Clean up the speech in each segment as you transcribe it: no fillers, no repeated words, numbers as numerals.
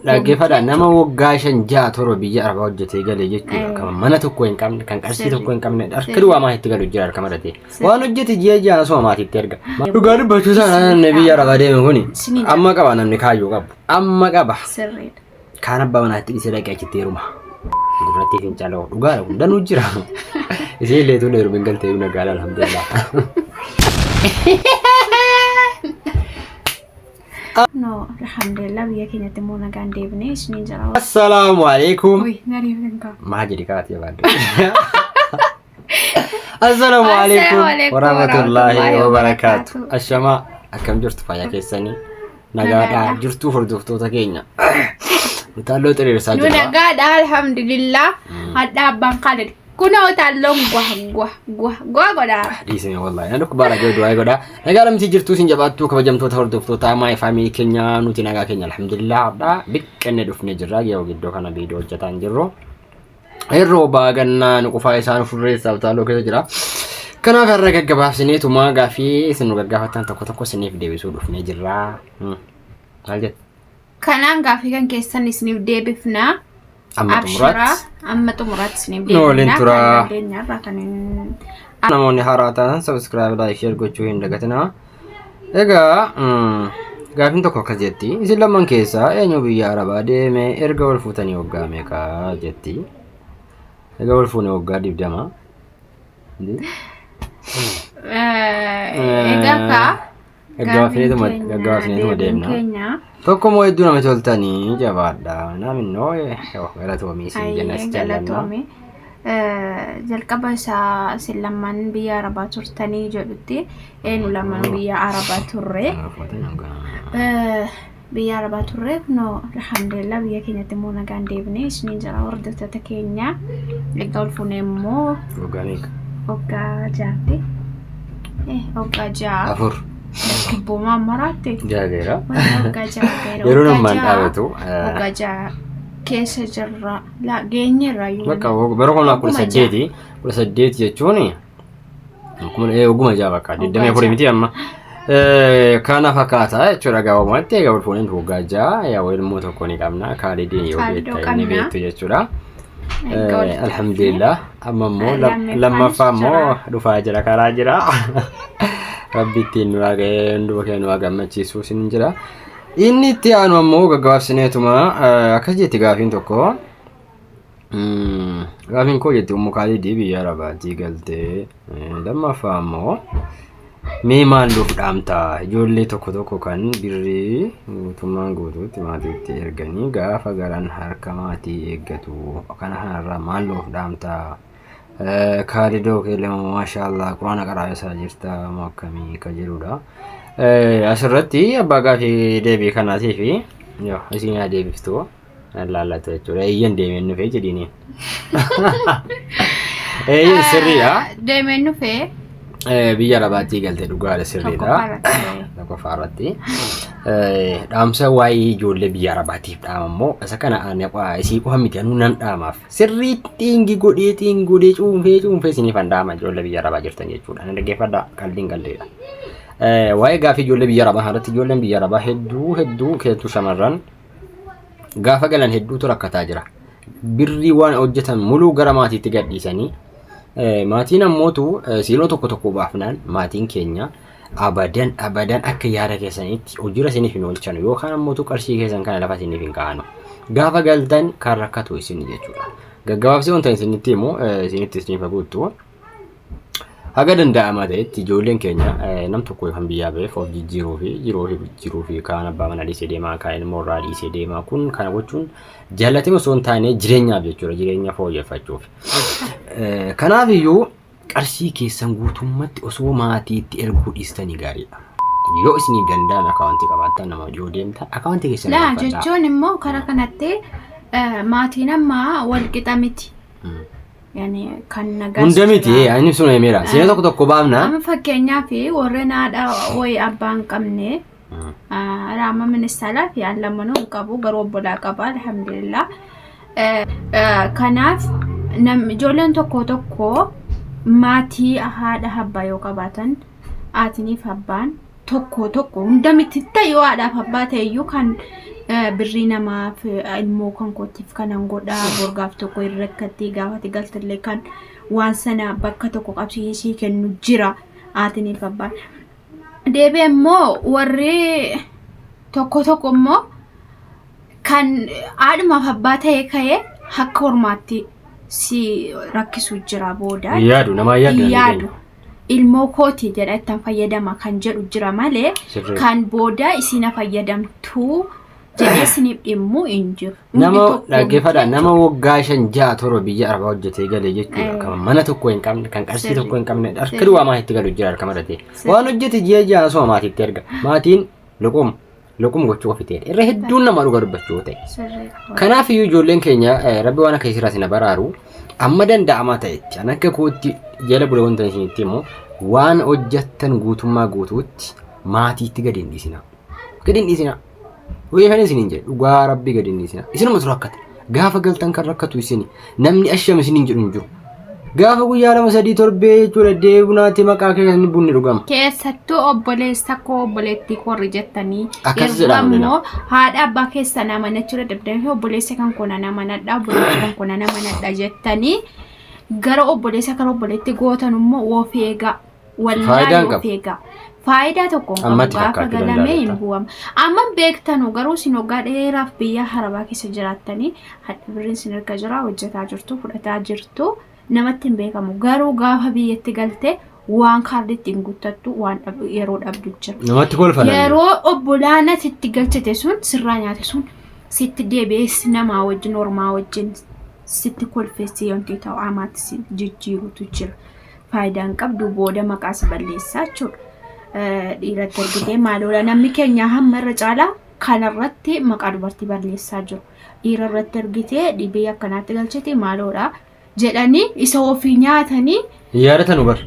Dhaggeeffadha, nama waggaa 5 6 7 biyya arabaa hojjetee galee jechuudha. Kan mana tokko hin qabne, kan qarshii tokko hin qabne, harka duwwaa maatiitti galu jira harka maratee. Waan hojjete ji'a ji'aan osoo maatiitti erga. Dhugaa dubbachuu sana namni biyya arabaa deeme kuni amma qaba, namni kaayyoo qabu. Amma qaba. Sirriidha. Kaan abbaa manaatti dhiisee dhaqee achitti heeruma. Gurratti fincaaloo dhugaadha kun danuu jira. Ishee illee tun heerumin galtee nagaadha, alhamdulillah. No, alhamdulillah, biyya keenyatti immoo nagaan deebinee isiniin jira. Assalaamu alaikum. Uy, nariif hin kaa'u. Maa jedhi kaati jabaadhu. Assalaamu alaikum alaikum warahmatullaahi warahmatullaahi wabarakaatu. wabarakaatu. Ashamaa, akkam jirtu? Fayyaa keessanii? Nagaadhaa? Nagaadha. Jirtuu hordoftoota keenya? Utaalloo xiriirsaa Nu jira. nagaadha, alhamdulillah. Hadha abbaan Khalid. Kunoo taalloon gwa gwa gwa gwa godhaa. Dhiisime wallahi. Na dhukkubaara jiru, du'aa godhaa. Nagaa lamti jirtuu isin jabaattuu, kabajamtoota hordoftoota my family keenya? Nuti nagaa keenya, alhamdulillah. Hadhaa biqqenne dhufnee jirra. Yeroo gidduu kana viidiyoo hojjetaa hin jirru. Yeroo baagannaa nu qufaa isaan furreessaa utaaloo keessa jira. Kanaaf har'a gaggabaabsineetuma gaaffii isin nu gaggaafattan tokko tokko isiniif deebisuu dhufnee jirra. Maal jettu? Kanaan gaaffii kan keessan isiniif deebifna. Amma Abshiraa, xumuraatti. amma xumuraatti isiniif Nu waliin deebifna. turaa. Kan dandeenyarraa kan hin Namoonni haaraa ta'an subscribe, like, share gochuu hin dagatinaa. Egaa gaaffiin tokko akkas jetti. Isin lamman keessaa eenyu biyya Arabaa deeme? Erga wal fuutanii waggaa meeqa jetti? Erga wal fuune waggaa 20. Egaa kaa Gaggabaabsineetuma gaaffiin keenya gaggabaabsineetuma deebiin deemna. keenya. Tokko immoo hedduu namatti toltanii, jabaadha. Naminnoo galatoomii isin jenna, Ayyee, si jaallanna. galatoome. Jalqaba isaa isin lamman biyya Arabaa turtanii jedhutti, nu lamman biyya Arabaa turre. Biyya Arabaa turre, kunoo alhamdulillah, biyya keenyatti immoo nagaan deebinee isiniin jira hordoftoota keenya. Egaa ol fuunee immoo Waggaa meeqa? Waggaa 6tti. Waggaa 6. 4. Kibboomaa maraatti. 6 ga'eera. Waggaa 6 ga'eera. Yeroo Waggaa namaan 6 dhaabatu. Waggaa 6 keessa jirra. Laa, geenyeerra iyyuu. Bakka bara kuma kudha Oguma 6. saddeeti. 18 jechuun kuma oguma 6 bakka 24 miti amma. Kana fakkaata jechuudha gabaabumatti. Egaa wal fuuneen waggaa 6, yaa ilmoo tokko ni qabna. Kaalidiin yoo Kaalidoo beekta inni qabna. beektu jechuudha. Egaa walitti Alhamdulillah, amma immoo Lammaffaanis lammaffaa immoo jira. dhufaa jira, karaa jira. Rabbi ittiin nu haa ga'ee, hunduma keenya nu haa gammachiisu isin jira. Inni itti aanu ammoo gaggabaabsineetuma akkas jetti gaafiin tokko. Gaafiin koo jetti, Ummu Kaalidii biyya Arabaatii galtee, lammaffaa ammoo mee maal nuuf dhaamta? Ijoollee tokko tokko kan birrii guutummaan guutuutti maatiitti erganii gaafa galan harka maatii eeggatu, kana kanarraa maal nuuf dhaamta? Kaalidoo keelema, maashaallah, quraana qaraa isaa jirta moo akkamii ka jedhudha. Asirratti abbaa gaafii deebii kanaatii fi yoo isin haa deebiftu laallatu jechuudha. Eeyyan, deemeen dhufee jedhiini. Eeyyan, sirriidha. Deemeen dhufee. Biyya Arabaatti galte, dhugaadha, sirriidha. Tokkoffaa irratti. Tokkoffaa irratti. Dhaamsa waa'ee ijoollee biyya Arabaatiif dhaama immoo isa kana ani isii qofa miti, anuu nan dhaamaaf. Sirriitti ingi godhee xiin godhee cuunfee cuunfee isiniif an dhaama, ijoollee biyya Arabaa jirtan jechuudha. Na dhaggeeffadhaa, qalliin qalliidha. Waa'ee gaafii ijoollee biyya Arabaa irratti, ijoolleen biyya Arabaa hedduu hedduu keessattuu shamarran gaafa galan hedduutu rakkataa jira. Birrii waan hojjetan muluu gara maatiitti gadhiisanii, maatiin ammootu siiloo tokko tokko baafnaan maatiin keenya abadan abadan akka yaada keessaniitti hojiirra isiniif hin oolchanu yookaan ammootu qarshii keessan kana lafa isiniif hin kaa'anu. Gaafa galtan kan rakkatu isin jechuudha. Gaggabaabsee wanta isinitti himu isinitti isiniif haguuttu. Haga danda'amaa ta'etti ijoolleen keenya nam tokko kan biyyaa ba'eef of jijjiiruu fi jiruu fi jiruu fi kaan abbaa mana dhiisee deemaa, kaan ilmoo irraa dhiisee deemaa, kun kana gochuun jaallatee osoo hin taane jireenyaaf jechuudha, jireenya fooyyeffachuuf. Kanaaf iyyuu qarshii keessan guutummatti osoo maatiitti erguu dhiistanii gaariidha. Yoo isiniif danda'ame akaawuntii qabaattan, nama yoo deemtan akaawuntii keessan Laa, galfadhaa. jechuun immoo karaa kanatti maatiin amma wal qixa miti. Yani kan nagaa Hunda miti, inni sun himeera. Seena tokko tokko baafna. Amma fakkeenyaaf warreen haadha wayi abbaa hin qabne, amma ministeeraa fi aan lamanuu hin qabu, garuu obbolaa qaba, alhamdulillah. Kanaaf ijoolleen tokko tokko maatii haadha abbaa yoo qabaatan, haatiniif abbaan tokko tokko, hunda miti ta'e, yoo haadhaaf abbaa ta'e iyyuu kan Birrii namaaf ilmoo kan kootiif kanan godhaa borgaaf tokko hin rakkatti gaafati galtallee kan waan sana bakka tokko qabsiisee sii kennu jira haatiniif abbaan. Deebi'ee immoo warri tokko tokko immoo kan haadhumaaf abbaa ta'ee ka'ee akka hormaatti si rakkisu jira booda. Hin yaadu namaa hin yaadu Hin namni yaadu. keenya. Ilmoo kooti jedha ittan fayyadama kan jedhu jira malee Sirrii. kan booda isina fayyadamtuu jedhee isiniif dhimmu hin jiru. Hundi Nama tokko dhaggeeffadha miti nama waggaa 5 6 7 biyya arabaa hojjetee galee jechuudha. Kan mana tokko hin qabne kan qarshii Sirrii. tokko hin qabne harka Sirrii. duwwaa maatiitti galu jira harka maratee. Sirrii. Waan hojjete ji'a 6 osoo maatiitti erga. Maatiin luqum luqum gochuu ofi ta'e. Irra hedduun nama dhuga dubbachuu yoo ta'e. Sirrii. Kanaaf iyyuu ijoolleen keenya rabbi waan akka isiirraa isin baraaru amma danda'amaa ta'etti an akka kootti jala bule wanta isinitti himu waan hojjettan guutummaa guutuutti maatiitti gadi hin dhiisinaa. Gadi hin dhiisinaa. Weefan isiniin jedhe dhugaa rabbi gadi hin dhiisinaa. Isinumatu rakkata. Gaafa galtan kan rakkatu isini. Namni asham isiniin jedhu hin jiru. Gaafa guyyaa 2 3 torbee jechuudha deebunaatti maqaa keessan bunni dhugama. Keessattuu obboleessa koo obboleettii koo warri jettanii Akkas irra jedhama immoo haadha abbaa keessan amanachuu dadhabdanii fi obboleessa kan koo nan amanadha obboleessa kan koo nan amanadha jettanii gara obboleessa kan obboleetti gootan immoo of eegaa. Faayidaa Wallaahi hin of qabu. eegaa. Faayidaa tokko hin qabu Ammatti gaafa fakkaachuu danda'a galamee hin jettaa. bu'amu. Amma beektanu garuu isin waggaa dheeraaf biyya harabaa keessa jiraattanii hadha birriin isin harka jira hojjetaa jirtu fudhataa jirtu namatti hin beekamu. Garuu gaafa biyyatti galte waan kaardii ittiin guuttattu waan yeroo dhabdu jira. Namatti kolfa namni. Yeroo obbolaan ati itti galchite sun sirraa nyaate sun sitti deebi'ees namaa wajjin ormaa wajjin sitti kolfeessee wanti ta'u amaatti si jijjiirutu jira. Faayidaa hin qabdu booda maqaa si balleessaa jechuudha. Dhiiratti ergitee maaloodha namni keenya hamma irra caalaa kanarratti maqaa dubartii balleessaa jiru. Dhiira irratti ergitee dhibee akkanaatti galchite maaloodha jedhanii isa ofii nyaatanii Hin yaadatanu bar.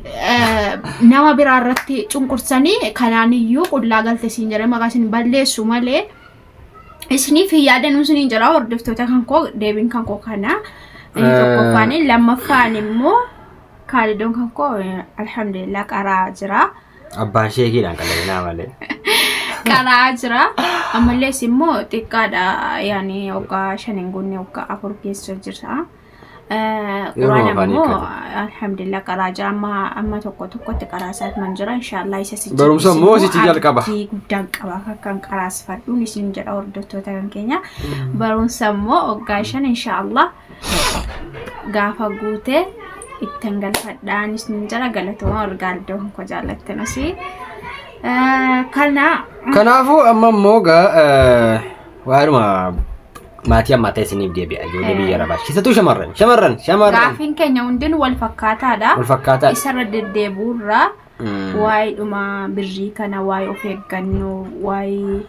nama biraa irratti cunqursanii kanaan iyyuu qullaa galte siin jedhee maqaa isin balleessu malee isiniif hin yaadanuu isiniin jedha hordoftoota kan koo deebiin kan koo kana. Inni tokkoffaan lammaffaan immoo Kaalidoon kan koo alhamdulillah qaraa jira. Abbaan sheekiidhaan qalabinaa malee. Qaraa jira. Ammallees immoo xiqqaadha yaani waggaa 5 hin guunne waggaa 4 keessa jira. Yeroo Quraan afaan ammoo hiikkate. alhamdulillah qaraa jira. Amma amma tokko tokkotti qaraa isaatti man jira. Inshaallah isa sichi Barumsa immoo sichi jalqaba. Abdii guddaan qaba akkan qaraasifadhuun isin jedha hordoftoota kan keenya. Barumsa immoo waggaa 5 inshaallah gaafa guute ittan galfadhaan isin jala galatooma orgaaldoo koo jaallattan asii. Kana Kanaafuu amma immoo gaa waanuma maatii ammaa ta'e isiniif deebi'a ijoollee biyya arabaa. Keessattuu shamarran shamarran shamarran gaafiin keenya hundinuu wal fakkaataadha. wal fakkaataadha. Isarra deddeebi'uurraa waa'ee dhuma birrii kana waa'ee of eeggannoo waa'ee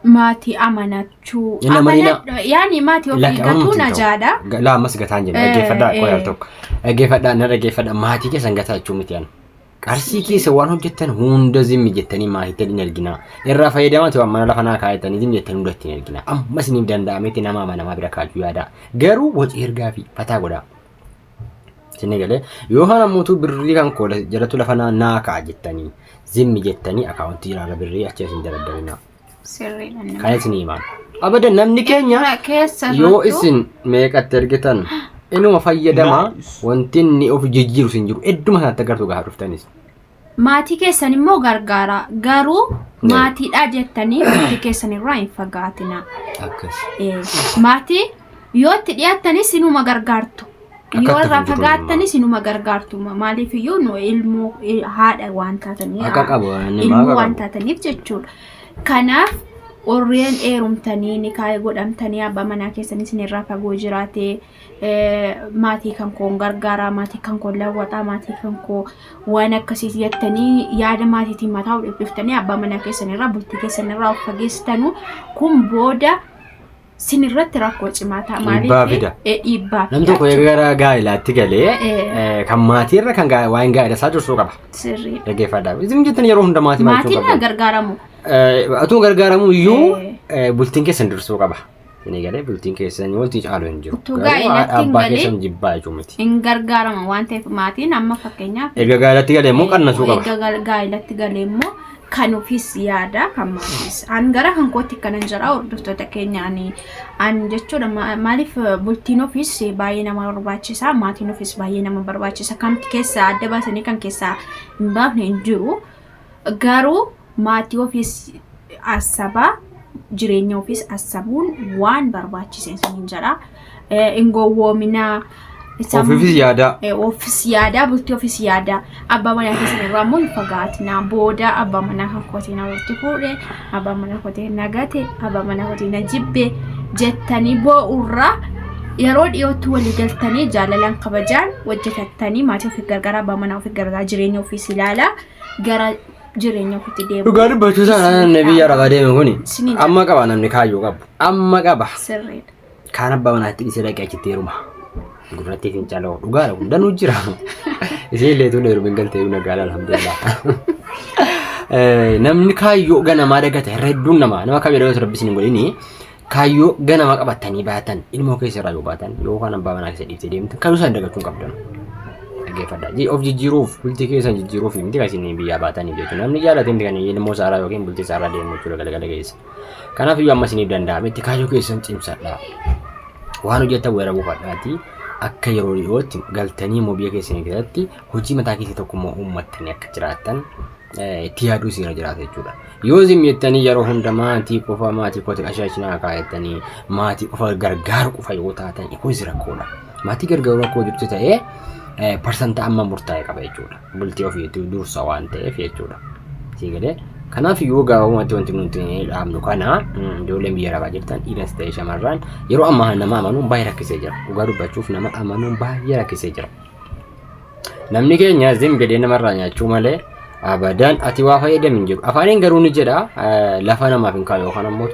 maatii amanachuu. Hin amanina. Yaani maatii ofii Lakki gatuu amanamti ta'u. najaadha. Laa ammas gataan jenna. Dhaggeeffadhaa qoyaa al tokko. Dhaggeeffadhaa na dhaggeeffadhaa maatii keessan gataa jechuu miti ana. Qarshii keessa waan hojjettan hunda zimmi jettanii maatiitti hin erginaa. Irraa fayyadamaa ta'u mana lafa naa kaa'ettanii zimmi jettanii hunda ittiin erginaa. Amma isiniif danda'ametti nama amanamaa bira kaa'achuu yaadaa. Garuu wacii ergaa fi fataa godhaa. Isin galee yookaan ammoo birrii kan koo jalatu lafa naa kaa'a jettanii zimmi jettanii akaawuntii jiraarra birrii achi isin daraddarinaa. Sirriidha nama. Kan isin himaan. Abadan namni keenya Keessa yoo isin meeqatti ergitan inuma fayyadamaa wanti inni of jijjiiru isin jiru hedduma sanatti agartu gaafa dhuftanis. Maatii keessan immoo gargaara. Garuu maatiidha jettanii maatii keessan irraa hin fagaatina. Akkas. Maatii yoo itti dhiyaattanis inuma gargaartu. Akka Yoo itti irraa hin jiru fagaattanis inuma gargaartu. Maaliif iyyuu nu ilmoo haadha waan taataniif Akka qabu, inni ilmoo akka waan qabu. taataniif jechuudha. Kanaaf warreen heerumtanii nikaa godhamtanii abbaa manaa keessan isin irraa fagoo jiraate maatii kan koo gargaaraa maatii kan koo lawwaxaa maatii kan koo waan akkasii jettanii yaada maatiitiin mataa ol dhiphiftanii abbaa manaa keessan irraa bultii keessan irraa of fageessitanu kun booda sin irratti rakkoo cimaa ta'a. Maaliif? Dhiibbaa fida. Dhiibbaa Namni fida tokko jechuudha. gara gaa'ilaatti galee kan maatii irra kan waa'een gaa'ila isaa dursuu qaba. Sirrii. Dhaggeeffadhaa. Isin jettan yeroo hunda maatii maal Maatiin na qabdan. gargaaramu. Atuu gargaaramuu iyyuu bultiin keessan dursuu qaba. Isin galee bultiin keessan wanti caalu hin jiru. Utuu Garuu gaa'ilatti hin abbaa galin keessan jibbaa jechuu miti. hin gargaarama waan ta'eef maatiin amma fakkeenyaaf Erga gaa'ilatti galee immoo qannasuu qaba. Erga gaa'ilatti galee immoo Kan ofiis yaada kan maatiis. An gara kan kootti kanan jira hordoftoota keenya ani an jechuudha maaliif bultiin ofiis baay'ee nama barbaachisa, maatiin ofiis baay'ee nama barbaachisa. Kan keessaa adda baasanii kan keessaa hin baafne hin jiru. Garuu maatii ofiis asabaa, jireenya ofiis asabuun waan barbaachise isiniin jedha. Hin gowwoominaa. Ofiifis yaadaa. Ofis yaadaa, bultii ofis yaadaa. Abbaa manaa keessan irraa immoo hin fagaatinaa. Booda abbaa manaa kan kootii na walitti fuudhe, abbaa manaa kootii na gate, abbaa manaa kootii na jibbe jettanii boo'urraa yeroo dhiyootti walii galtanii jaalalaan kabajaan hojjetattanii maatii ofii gargaaraa, abbaa manaa ofii gargaaraa, jireenya ofiis ilaalaa gara jireenya ofiitti deebi'u. Dhugaa dubbachuu sana namni biyya arabaa deeme kuni Isiniin jedha. amma qaba, namni kaayyoo qabu. Amma qaba. Sirriidha. Kaan abbaa manaatti dhiisee dhaqee achitti heeruma. Gurratti fincaaloo dhugaadha kun danuu jira. Isheen illee tun heerumin galtee nagaadha, alhamdulillah. Namni kaayyoo ganamaa dagata irra hedduun nama nama kaayyoo dagatu rabbi isin hin godhini. Kaayyoo ganama qabatanii baatan, ilmoo keessa irraa yoo baatan yookaan abbaa manaa keessa dhiiftee deemtan, kaayyoo isaan dagachuu hin qabdan. Dhaggeeffadhaa. Of jijjiiruuf, bultii keessan jijjiiruuf miti kan isin biyyaa baataniif jechuudha. Namni jaalate miti kan ilmoo isaarraa yookiin bultii isaarraa deemu jechuudha galgala keessa. Kanaaf iyyuu amma isiniif danda'ametti kaayyoo keessan cimsadhaa. Waan hojjetan weera buufadhaatii akka yeroo dhiyootti galtanii immoo biyya keessan keessatti hojii mataa keessanii tokko immoo uummattanii akka jiraattan itti yaaduu isin jiraata jechuudha. Yoo isin jettanii yeroo hunda maatii qofa, maatii kooti qashaashinaa kaayattanii maatii qofa gargaaru qofa yoo taatan, kunis rakkoodha. Maatii gargaaru rakkoo jirtu ta'ee parsantaa amma murtaa'e qaba jechuudha. Bultii ofiitu dursa waan ta'eef jechuudha. Sii galee? Kanaaf yoo gabaabumatti wanti nuti dhaabnu kana, ijoolleen biyya arabaa jirtan dhiiras ta'e shamarran, yeroo ammaa nama amanuun baay'ee rakkisee jira. Dhugaa dubbachuuf nama amanuun baay'ee rakkisee jira. Namni keenya zim jedhee namarraa nyaachuu malee abadan ati waa fayyadami hin jedhu. Afaaniin garuu ni jedha, lafa namaaf hin kaa'u yookaan ammoo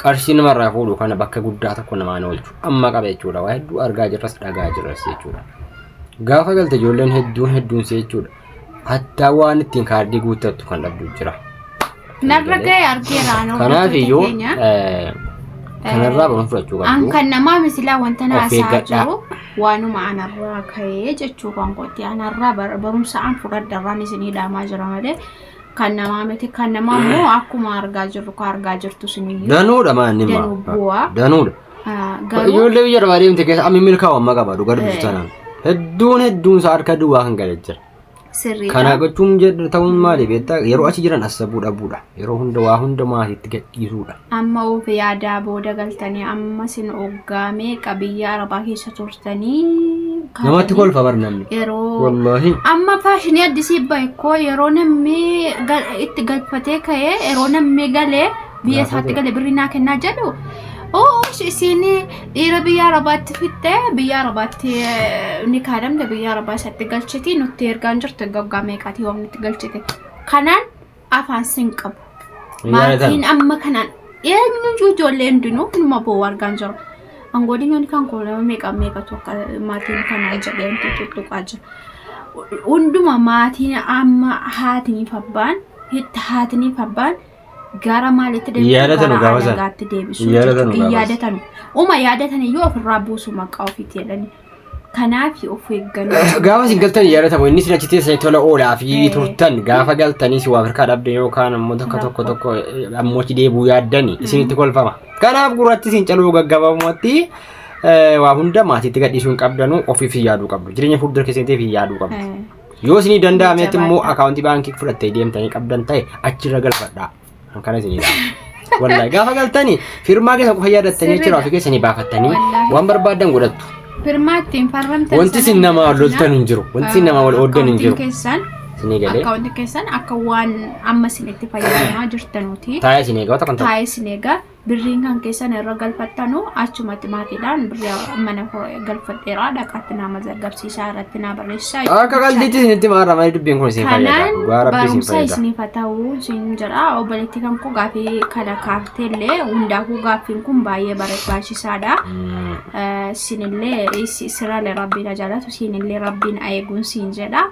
qarshii namarraa fuudhu kana bakka guddaa tokko namaan oolchu. Amma qaba jechuudha. Waa hedduu argaa jirras, dhagaa jirras jechuudha. Gaafa galte ijoolleen hedduun hedduun si jechuudha. Hattaa waan ittiin kaardii guuttattu kan dhabdu jira. Narra ga'e argeera ani Kanaaf hordoftoota iyyuu keenya. Kanarraa barumsa fudhachuu An qabdu. kan namaa misilaa wanta Of naasaa eeggadhaa. jiru waanuma anarraa ka'ee jechuu kan kooti. Anarraa barumsa an fudhadharraan isinii dhaamaa jira malee kan namaa miti. Kan namaa immoo akkuma argaa jirru kan argaa jirtu isiniyyuu. Danuudha maanni Danuu bu'aa. Danuudha. Garuu Ijoollee biyya arabaa deemte keessa amma milkaa'u amma qaba, dhugaa dubbatu taanaan. Hedduun hedduun isaa harka duwwaa kan galee jira. Sirriidha. Kana gochuun jedhu ta'uun maali beektaa? Yeroo achi jiran asabuu dhabuudha. Yeroo hunda waa hunda maatiitti gadhiisuudha. Amma of yaadaa, booda galtanii amma isin oggaa meeqa biyya arabaa keessa turtanii Namatti kaatanii kolfa bar namni. Yeroo Wallaahi. amma faashinii addisii bahe koo yeroo namni itti galfatee ka'ee, yeroo namni galee biyya isaatti gale birrii naa kennaa jedhu, oo isiin dhiira biyya arabaatti fixxee biyya arabaatti ni kaadamte, biyya arabaa isatti galchiti, nutti ergaan jirtu waggaa meeqaati yoom nutti galchite, kanaan afaan sin qabu. Hin yaadatan. Maatiin amma kanaan eenyuyyuu ijoollee hundinuu numa boo'u argaan jiru. Angooliin kan koo nama meeqa meeqatu akka maatiin kanaan jedhee wanti tuttuqaa jira. Hunduma maatiin amma haatiniif abbaan itti haatiniif abbaan gara maalitti deebisu? Yaadatanu gara gaafa sana. alagaatti deebisu Hin yaadatanu jechuudha. Hin gaafas. yaadatanu. Uma yaadatan iyyuu ofirraa buusu maqaa ofiitti jedhani. Kanaaf of eeggannoo. Gaafa isin galtan yaadatamu, inni isin achi teessanii tola oolaa fi turtan, gaafa galtanii si waa harkaa dhabde yookaan ammoo tokko tokko tokko ammoo achi deebi'uu yaaddani isinitti kolfama. Kanaaf gurratti isin caluu gaggabaabumatti waa hunda maatiitti gadhiisuu hin qabdanu, ofiif hin yaaduu qabdu. Jireenya fuuldura keessaniitiif hin yaaduu qabdu. Yoo isinii danda'ametti immoo Jabaadhaa. akaawuntii baankii fudhattee deemtanii qabdan ta'e achirra galfadhaa. Kan kana isinii dhaama. Wallaahi gaafa galtanii firmaa keessa qofa yaadattanii jechuudha, ofii keessanii baafattanii Wallaahi. waan barbaaddan godhattu. Firmaa ittiin farramtan Wanti isin sana nama hin loltan hin jiru. Wanti isin nama wal ooddan hin jiru. Keessan Isinii galee? Akkaawuntiin keessan akka waan amma isin itti fayyadamaa jirtanuuti. Taa'ee isin eegaa kan ta'u. Taa'ee isin eegaa, birriin kan keessan irra galfattanu achumatti maatiidhaan birrii mana galfadheeraa dhaqaatti nama zaggabsiisaa irratti naa barreessaa. Akka qaldiitti isinitti maarra malee dubbiin kun isin fayyada. Kanaan Dhugaa rabbii isin barumsa fayyada. isiniif haa ta'u isin jedha. Obboleettii kan koo gaaffii kana kaafteellee hundaafuu gaaffiin kun baay'ee barbaachisaadha. Isinillee siraalee rabbiin haa jaalatu, isinillee rabbiin haa eeguun siin jedha.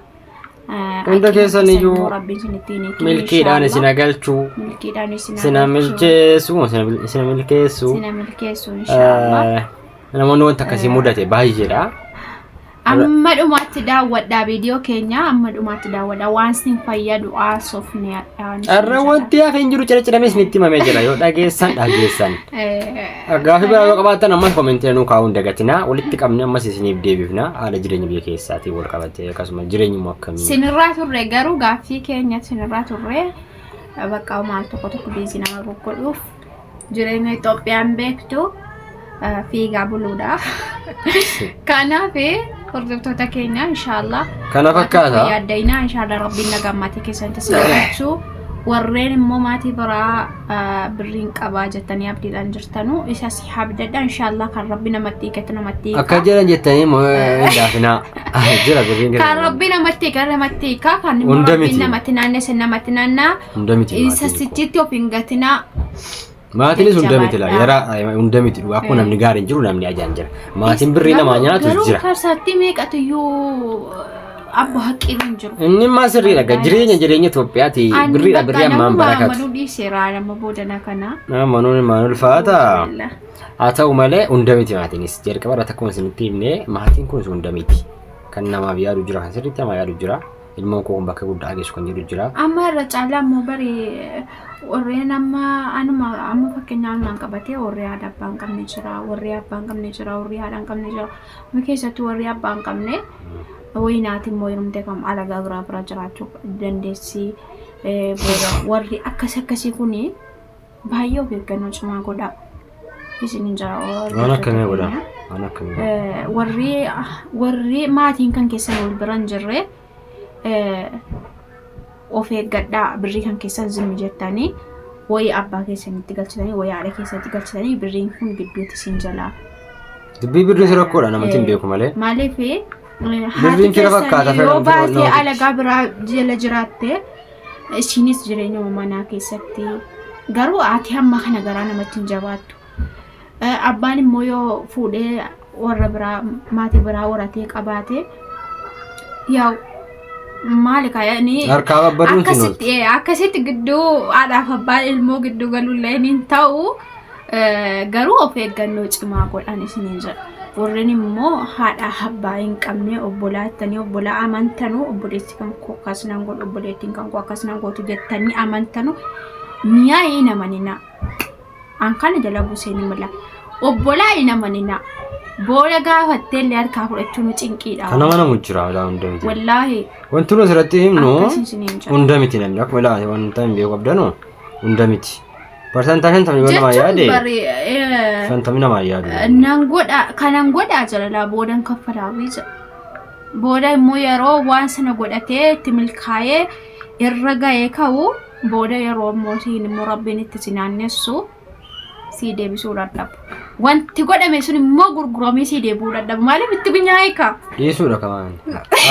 Hunda keessan iyyuu Rabbiin isin ittiin milkiidhaan isin agalchuu. Milkiidhaan isin Isin milcheessu. Isin milkeessu. Isin milkeessu inshaallah. Namoonni wanta akkasii mudate baay'eedha. Amma dhumaatti daawwadhaa viidiyoo keenya, amma dhumaatti daawwadhaa, waan sin fayyadu haasofne hadhaan. Carra wanti hafe hin jiru, cira ciramee isinitti himamee jira, yoo dhageessan dhageessan. Gaaffii biraa yoo qabaattan ammas koomentii nuu kaa'uu hin dagatinaa. Walitti qabne ammas isiniif deebifna, haala jireenya biyya keessaatiin wal qabatee, akkasuma jireenyi immoo akkamii. Sinirraa turre garuu gaaffii keenya sinirraa turre, bakka maal tokko tokko biizii nama goggodhuuf, jireenya Itoophiyaan beektu fiigaa buluudha. Kanaaf hordoftoota keenya, inshaallah Kana fakkaata. Yaaddayinaa, inshaallah Rabbiin nagaan maatii keessatti isin galchuu. Warreen immoo maatii biraa birriin qabaa jettanii abdiidhaan jirtanu isas abdadha, inshaallah kan Rabbi namatti hiikatu namatti hiika. Akka jedhan jettanii immoo hin daafinaa. Jira birriin Kan kenna. Rabbi namatti hiika namatti hiika, kan immoo Hunda Rabbiin miti. namatti naannesse namatti naannaa. Hunda miti. Isa Maatiin koo. sichitti of hin gatinaa. Maatiinis hunda miti laa. Jajjabaadha. Yara hunda miti dhugaa, akkuma namni gaariin jiru namni ajaan jira. Maatiin birrii namaa nyaatu Garuu jira. karsaatti meeqatu iyyuu abbo haqqiin hin jiru. Inni immoo sirriidha. Jireenya Itoophiyaati Ani birriidha, bakka birrii ammaan namuma barakatu. amanuu dhiiseera nama boodana kana. Amanuun maan ulfaata. Haa ta'u malee hunda miti maatiinis. Jalqaba irratti akkuma isinitti himne, maatiin kunis hunda miti. Kan namaaf yaadu jira, kan sirriitti namaa yaadu jira. Ilmoon koo kun bakka guddaa geessu kan jedhu jira. Amma irra caalaa immoo bari warreen amma anuma amma fakkeenyaa anumaan qabatee, warri haadha abbaa hin qabne jira, warri abbaa hin qabne jira, warri haadha hin qabne jira. Amma keessattuu warri abbaa hin qabne wayinaati immoo heerumtee kam alagaa biraa bira jiraachuu dandeessi. Booda warri akkas akkasii kuni baay'ee of eeggannoo cimaa godhaa. Isin hin jira. Waan akkamii godha? Waan akkamii godha? Warri maatiin kan keessan wal bira hin jirre of eeggadhaa. Birrii kan keessan zimmi jettanii wayii abbaa keessanitti galchitanii, wayii haadha keessanitti galchitanii, birriin kun gidduutti isin jalaa. Dubbii birrii rakkoodha, namatti hin beeku malee. Maaliif haati Birriin fira fakkaata, keessan fira yoo fira baatee namatti. alagaa biraa jala jiraatte, ishiinis jireenya manaa keessatti garuu haati hamma kana garaa namatti hin jabaattu. Abbaan immoo yoo fuudhee warra biraa maatii biraa horatee qabaate, yaa maali kaayanii Harkaa babbaduun sin oolchu. Akkasitti gidduu haadhaaf abbaan ilmoo gidduu galuullee hin ta'u, garuu of eeggannoo cimaa godhan isiniin jedha. Warreen immoo haadha abbaa hin qabne, obbolaa jettanii obbolaa amantanuu, obboleessi kan koo akkas nan godhu, obboleettiin kan koo akkas nan gootu jettanii amantanu, mi'aa hin amaninaa. An kana jala buusee ni mala. Obbolaa hin amaninaa. Booda gaafattee illee harkaa fudhachuun cinqiidha. Kan amanamu jira alaa, hunda miti. Wallaahi Wanti nuti asirratti himnu akkasii isiniin jedha. hunda miti, namni akkuma ilaale wanta hin beeku qabdanu hunda miti. 50% yoo namaa Jechuun yaade bari 50 namaa yaadu. Nan godha kanan godhaa jalalaa boodan kaffalaa jedha. Booda immoo yeroo waan sana godhatee itti milkaa'ee irra ga'ee ka'u, booda yeroo immoo siin immoo Rabbiin itti si naannessu sii deebisuu dadhabu. Wanti godhame sun immoo gurguramee sii deebi'uu dadhabu. Maaliif itti binyaa'e kaa? Dhiisuudha kamaan.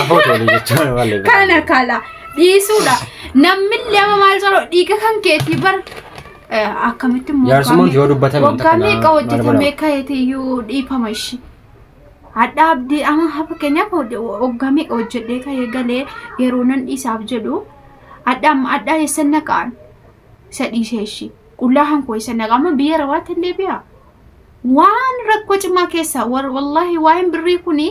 Afoo tolee jechuun malee. Kana kala dhiisuudha. Namni illee amma maal jedhu, dhiiga kan keetii bar akkamitti immoo Jaarsummaan yoo dubbatame wanta waggaa kana meeqa maal hojjetamee godhama? ka'eetiyyuu dhiifama ishii. Hadha abdii amma fakkeenyaaf waggaa meeqa hojjedhee ka'ee galee yeroo nan dhiisaaf jedhu, hadha amma hadha eessan naqaan isa dhiisee ishii qullaa hankoo eessan naqa? Amma biyya Arabaatti hin deebi'a. Waan rakkoo cimaa keessa, wallaahi waa'een birrii kuni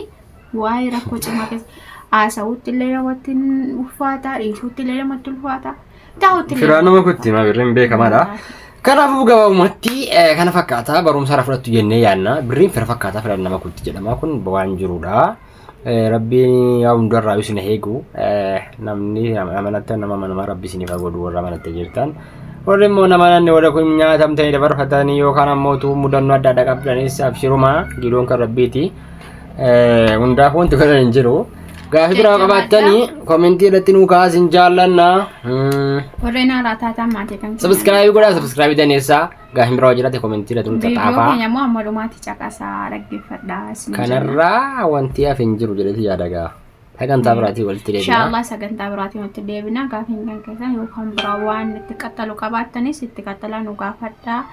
waa'ee rakkoo cimaa keessa, haasa'uutti illee namatti ulfaata, dhiisuutti illee namatti ulfaata, taa'utti illee. Firaa nama kutti himaa, birriin beekamaadha. Kanaafuu gabaabumatti kana fakkaata, barumsa irraa fudhattu jennee yaadna. Birriin fira fakkaata, fira nama kutti jedhama, kun waan jirudha. Rabbiin yaa hundarraa isin eegu, namni amanattan nama amanamaa Rabbi isiniif haa godhu warra amanattee jirtan. Warri immoo nama namni warra kun nyaatamtanii dabarfatanii yookaan ammoo utuu mudannoo adda addaa qabdanis, abshiruma, gidoon kan Rabbiiti. Hundaaf wanti godhan hin jiru. Gaafii biraa qabaattanii koomentii irratti nuu kaasin jaallanna. Warreen haaraa taataan maatii kan Subscribe godhaa, subscribe daneessaa. Gaafii biraa jiraate koomentii irratti nu Viidiyoo xaxaafaa. keenya immoo amma dhumaatti caqasaa dhaggeeffadhaa isin jenna. Kanarraa wanti hafe hin jiru jedheeti yaada gaa. Sagantaa biraatiin walitti deebina. Inshaallah sagantaa biraatiin walitti deebina. Gaafiin kan keessan yookaan biraa waan itti qaxxalu qabaattanis itti qaxxalaa nu gaafadhaa.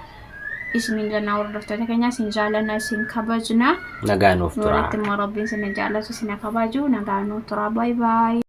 Isinin jennaa, hordoftoota keenya isin jaallanna, isin kabajna. Nagaa nuuf tura. Walitti immoo Rabbiin isin jaallatu, isin kabaju. Nagaa nuuf tura. Bye bye.